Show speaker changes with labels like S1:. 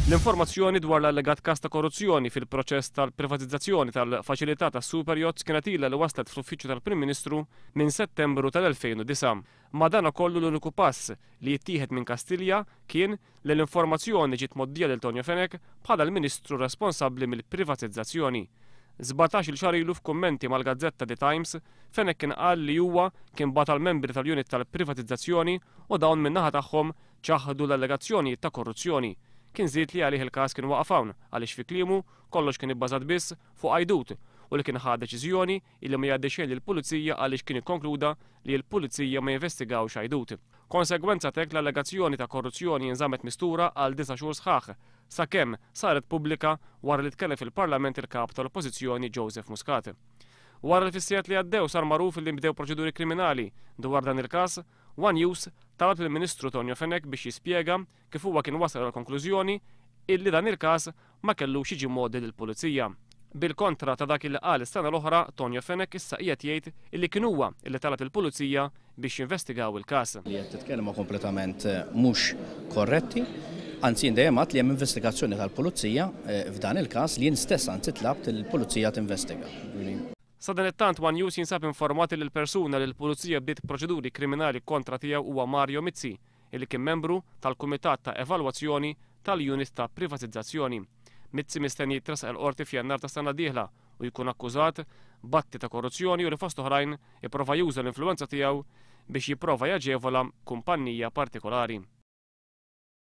S1: L-informazzjoni dwar l-allegat każ ta' korruzzjoni fil-proċess tal-privatizzazzjoni tal-faċilità tas-superyachts kienet ilha li waslet fl-Uffiċċju tal-Prim Ministru minn Settembru tal-2009. Madanakollu l-uniku pass li jittieħed minn Kastilja kien li l-informazzjoni ġiet mgħoddija lil Tonio Fenech bħala l-Ministru responsabbli mill-privatizzazzjoni. 17-il xahar ilu f'kummenti mal-gazzetta The Times, Fenech kien qal li huwa kien bagħat għall-membri tal-unit tal-privatizzazzjoni u dawn min-naħa tagħhom ċaħdu l-allegazzjonijiet ta' korruzzjoni. Kien żied li għalih il-każ kien waqaf hawn għaliex fi kliemu kollox kien ibbażat biss fuq għajdut u li kien ħa deċiżjoni illi ma jgħaddi xejn lill-Pulizija għaliex kien ikkonkluda li l-Pulizija ma jinvestigawx għajdut. Konsegwenza t'hekk l-allegazzjoni ta' korruzzjoni inżammet mistura għal disa' xhur sħaħ sakemm saret pubblika wara li tkellem fil-Parlament il-Kap tal-Oppożizzjoni Joseph Muscat. Wara li fis-sigħat li għaddew sar magħruf illi nbdew proċeduri kriminali dwar dan il-każ, One News talab lill-Ministru Tonio Fenech biex jispjega kif huwa kien wasal għall-konklużjoni illi dan il-każ ma kellux jiġi mgħoddi lill-Pulizija. Bil-kontra ta' dak illi qal is-sena l-oħra, Tonio Fenech issa qiegħed jgħid illi kien huwa illi talab lill-Pulizija biex jinvestigaw il-każ.
S2: Li qed titkellem huma kompletament mhux korretti. Anzi jien dejjem għedt li hemm investigazzjoni tal-Pulizija f'dan il-każ li jien stess anzi tlabt li l-Pulizija tinvestiga.
S1: Sadanittant one News jinsab informat illi l-persuna li l-Pulizija bdiet proċeduri kriminali kontra tiegħu huwa Mario Mizzi, illi kien membru tal-Kumitat ta' Evalwazzjoni tal-Unit ta' Privatizzazzjoni. Mizzi mistenni jitressaq il-Qorti f'Jannar tas-sena d-dieħla u jkun akkużat b'atti ta' korruzzjoni u li fost oħrajn ipprova juża l-influwenza tiegħu biex jipprova jaġevola kumpannija partikolari.